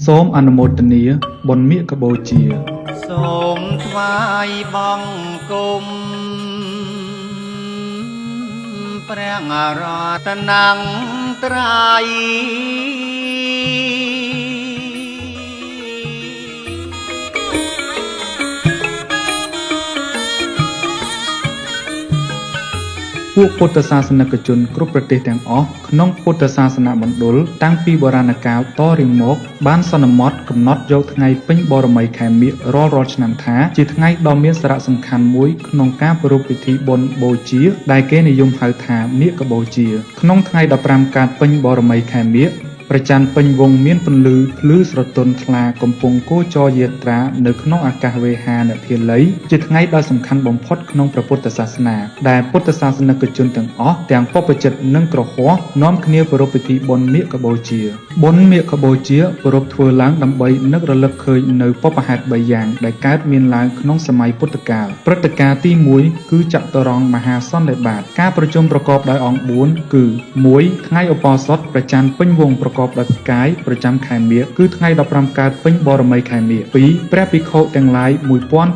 សូមអនុមោទនាបុណ្យមាឃបូជា សូមថ្វាយបង្គំព្រះរតនត្រ័យ ពួកពុទ្ធសាសនិកជនគ្រប់ប្រទេសទាំងអស់ក្នុងពុទ្ធសាសនមណ្ឌលតាំងពីបុរាណកាលតរៀងមកបានសន្មតកំណត់យកថ្ងៃពេញបូរមីខែមាឃរាល់ៗឆ្នាំថាជាថ្ងៃដ៏មានសារៈសំខាន់មួយក្នុងការប្រារព្ធពិធីបុណ្យបូជាដែលគេនិយមហៅថាមាឃបូជាក្នុងថ្ងៃ15កើតពេញបូរមីខែមាឃព្រះច័ន្ទពេញវង្សមានពន្លឺភ្លឺស្រទន់ថ្លាកំពុងគោចរយាត្រានៅក្នុងអាកាសវេហានភាល័យជាថ្ងៃដ៏សំខាន់បំផុតក្នុងព្រះពុទ្ធសាសនាដែលពុទ្ធសាសនិកជនទាំងអស់ទាំងបព្វជិតនិងគ្រហស្ថនាំគ្នាប្រារព្ធពិធីបុណ្យមាឃបូជាបុណ្យមាឃបូជាប្រារព្ធធ្វើឡើងដើម្បីនឹករលឹកឃើញនៅបុព្វហេតុ3យ៉ាងដែលកើតមានឡើងក្នុងសម័យពុទ្ធកាលព្រឹត្តិការណ៍ទី1គឺចតុរង្គមហាសន្និបាតការប្រជុំប្រកបដោយអង្គ4គឺ1ថ្ងៃឧបោសថព្រះច័ន្ទពេញវង្សប្រកបដោយផ្កាយប្រចាំខែមាឃគឺថ្ងៃ15កើតពេញបរមីខែមាឃ2ព្រះភិក្ខុទាំងឡាយ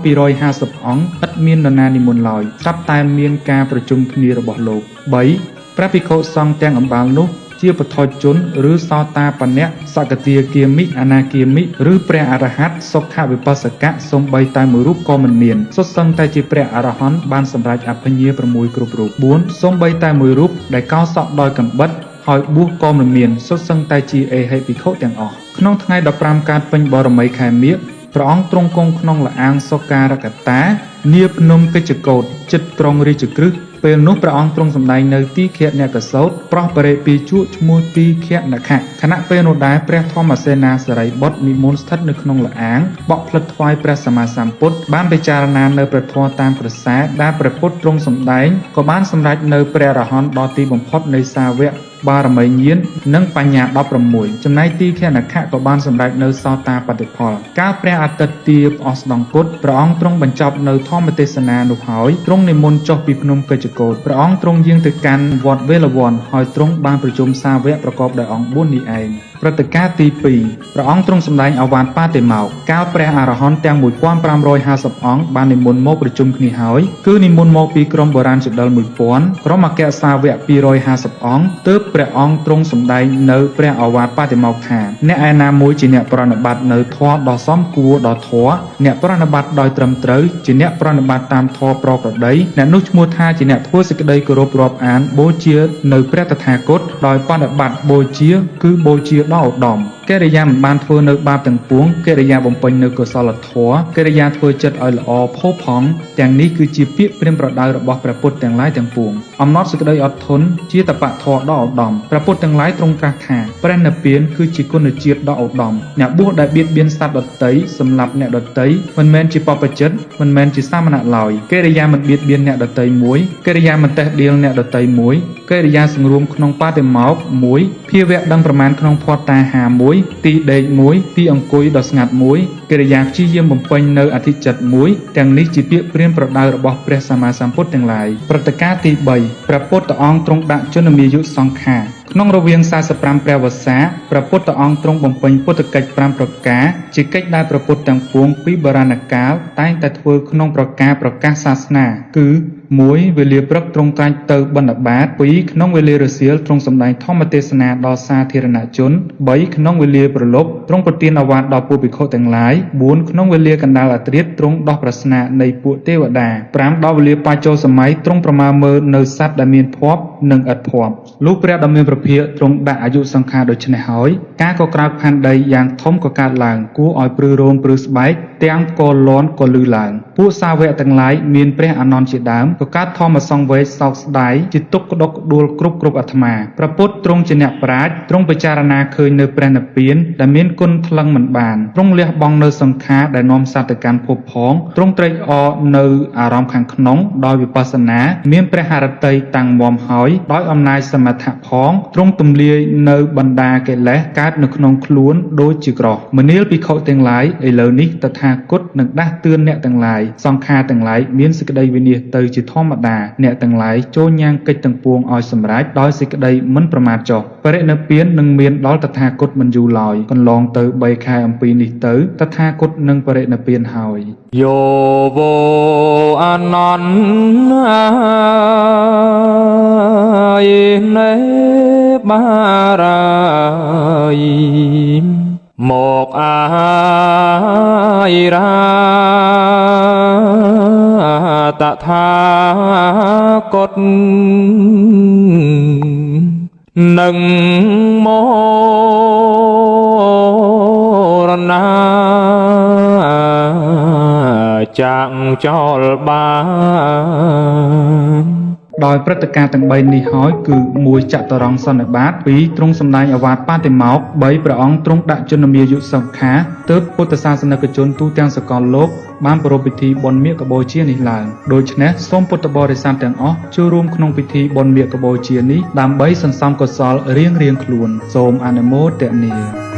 1250អង្គឥតមាននរណានិមន្តឡើយស្រាប់តែមានការប្រជុំគ្នារបស់លោក3ព្រះភិក្ខុសង្ឃទាំងអំបាលនោះជាបឋជនឬសោតាបនៈសកទាគាមិអនាគាមិឬព្រះអរហន្តសុខវិបស្សកៈសូម្បីតែមួយរូបក៏មិនមានសុទ្ធសឹងតែជាព្រះអរហន្តបានសម្រេចអភិញ្ញា6គ្រប់រូប4សូម្បីតែមួយរូបដែលកោសក់ដោយកាំបិតហើយបួសក៏មិនមានសុទ្ធសឹងតែជាអេហិភិក្ខុទាំងអស់ក្នុងថ្ងៃ15កើតពេញបរមីខែមាឃព្រះអង្គទ្រង់គង់ក្នុងលាងសុការកតានាភ្នំកិច្ចកោតជិតក្រុងរាជក្រឹសពេលនោះព្រះអង្គទ្រង់សម្ដែងនៅទីឃនកសោតប្រោះបរិពីជក់ឈ្មោះទីឃនខៈខណៈពេលនោះដែរព្រះធម្មសេនាសិរីបុត្រនិមន្តស្ថិតនៅក្នុងលាងបក់ផ្លិតថ្វាយព្រះសម្មាសម្ពុទ្ធបានពិចារណានៅព្រះធម៌តាមក្រសែដែលព្រះពុទ្ធទ្រង់សម្ដែងក៏បានសម្រេចនៅព្រះអរហន្តដល់ទីបំផុតនៃសាវកបារមីញាណនិងបញ្ញា16ចំណែកទីឃនខៈក៏បានសម្រេចនៅសោតាបតិផលកាលព្រះអាទិត្យទាបអស្តង្គតព្រះអង្គទ្រង់បញ្ចប់នៅធម្មទេសនានោះហើយទ្រង់និមន្តចុះពីភ្នំកិច្ចកោតព្រះអង្គទ្រង់យាងទៅកាន់វត្តវេលវ័នហើយទ្រង់បានប្រជុំសាវកប្រកបដោយអង្គ4នេះឯងព្រឹត្តិការណ៍ទី2ព្រះអង្គទ្រង់សម្ដែងឱវាទបាតិមោក្សកាលព្រះអរហន្តទាំង1550អង្គបាននិមន្តមកប្រជុំគ្នាហើយគឺនិមន្តមកពីក្រុមបុរាណជដិល1000ក្រុមអគ្គសាវក250អង្គទើបព្រះអង្គទ្រង់សម្ដែងនៅព្រះឱវាទបាតិមោក្សថាអ្នកឯណាមួយជាអ្នកប្រណិប័តនៅធម៌ដ៏សមគួរដល់ធម៌អ្នកប្រណិប័តដោយត្រឹមត្រូវជាអ្នកប្រណិប័តតាមធម៌ប្រក្រតីអ្នកនោះឈ្មោះថាជាអ្នកធ្វើសេចក្តីគោរពរាប់អានបូជានៅព្រះតថាគតដោយបដិបត្តិបូជាគឺបូជាដ៏ឧត្តមកិរិយាមិនបានធ្វើនៅបាបទាំងពួងកិរិយាបំពេញនៅកុសលធម៌កិរិយាធ្វើចិត្តឲ្យល្អផូរផង់ទាំងនេះគឺជាពាក្យព្រាមប្រដៅរបស់ព្រះពុទ្ធទាំងឡាយទាំងពួងអំណត់សេចក្តីអត់ធន់ជាតបៈធម៌ដ៏ឧត្តមព្រះពុទ្ធទាំងឡាយទ្រង់ត្រាស់ថាព្រះនិព្វានគឺជាគុណជាតិដ៏ឧត្តមអ្នកបួសដែលបៀតបៀនសត្វដទៃសម្លាប់អ្នកដទៃមិនមែនជាបព្វជិតមិនមែនជាសាមណៈឡើយកិរិយាមិនបៀតបៀនអ្នកដទៃមួយកិរិយាមិនតេះដៀលអ្នកដទៃមួយកិរិយាសង្រួមក្នុងបាតិមោក្សមួយភាវៈដឹងប្រមាណក្នុងភត្តាហាមួយទីដេកមួយទីអង្គុយដ៏ស្ងាត់មួយកិរិយាព្យាយាមបំពេញនៅអធិចិត្តមួយទាំងនេះជាពាក្យព្រានប្រដៅរបស់ព្រះសម្មាសម្ពុទ្ធទាំងឡាយព្រឹត្តិការណ៍ទី3ព្រះពុទ្ធអង្គទ្រង់ដាក់ជនមាយុសង្ខារក្នុងរវាង45ព្រះវស្សាព្រះពុទ្ធអង្គទ្រង់បំពេញពុទ្ធកិច្ច5ប្រការជាកិច្ចដែលព្រះពុទ្ធទាំងពួងពីបុរាណកាលតែងតែធ្វើក្នុងប្រការប្រកាសសាសនាគឺ1វេលាព្រឹកទ្រង់ត្រាច់ទៅបណ្ឌបាត2ក្នុងវេលារសៀលទ្រង់សម្ដែងធម្មទេសនាដល់សាធារណជន3ក្នុងវេលាប្រលប់ទ្រង់ប្រទានឱវាទដល់ពួកភិក្ខុទាំងឡាយ4ក្នុងវេលាកណ្ដាលអាត្រិតទ្រង់ដោះប្រស្នានៃពួកទេវតា5ដល់វេលាបាចោសម័យទ្រង់ប្រមាមើលនៅសត្វដែលមានភ័ព្វនិងឥតភ័ព្វលុះព្រះដ៏មានព្រះភិក្ខទ្រង់ដាក់អាយុសង្ខារដូច្នេះហើយការកក្រើកផែនដីយ៉ាងធំក៏កើតឡើងគួរឲ្យព្រឺរោមព្រឺស្បែកទាំងកលន់ក៏លឺឡើងពួកសាវកទាំងឡាយមានព្រះអានន្ទជាដើមក៏កើតធម្មសង្វេគសោកស្ដាយជាទុក្ខក្ដុកក្ដួលគ្រប់អាត្មាព្រះពុទ្ធទ្រង់ជាអ្នកប្រាជ្ញទ្រង់ពិចារណាឃើញនៅព្រះនិព្វានដែលមានគុណថ្លឹងមិនបានទ្រង់លះបង់នៅសង្ខារដែលនាំសត្វទៅកាន់ភពផងទ្រង់ត្រេកអរនៅអារម្មណ៍ខាងក្នុងដោយវិបស្សនាមានព្រះហឫទ័យតាំងមាំហើយដោយអំណាចសមថៈផង ទ្រង់ទម្លាយនៅបណ្ដាកិលេសកើតនៅក្នុងខ្លួនដូចជាក្រោះ។ មនាលភិក្ខុទាំងឡាយ ឥឡូវនេះតថាគតនឹងដាស់តឿនអ្នកទាំងឡាយ សង្ខារទាំងឡាយមានសេចក្តីវិនាសទៅជាធម្មតា អ្នកទាំងឡាយចូលញ៉ាំងកិច្ចទាំងពួងឲ្យសម្រេចដោយសេចក្តីមិនប្រមាទចុះ។ បរិនិព្វាននឹងមានដល់តថាគតមិនយូរឡើយ កន្លងទៅ 3 ខែអំពីនេះទៅ តថាគតនឹងបរិនិព្វានហើយ។ យោវោអនន្តយនេបារាយមកអាយរាតថាគតនឹងមរណាចាងចោលបាន។ ដោយព្រឹត្តិការណ៍ទាំង 3 នេះហើយ គឺ 1 ចតុរង្គសន្និបាត 2 ទ្រង់សម្ដែងឱវាទបាតិមោក្ស 3 ព្រះអង្គទ្រង់ដាក់ជនមាយុសង្ខារ ទើបពុទ្ធសាសនិកជនទូទាំងសកលលោកបានប្រារព្ធពិធីបុណ្យមាឃបូជានេះឡើង។ ដូច្នេះសូមពុទ្ធបរិស័ទទាំងអស់ចូលរួមក្នុងពិធីបុណ្យមាឃបូជានេះ ដើម្បីសន្សំកុសលរៀងៗខ្លួន។ សូមអនុមោទនា។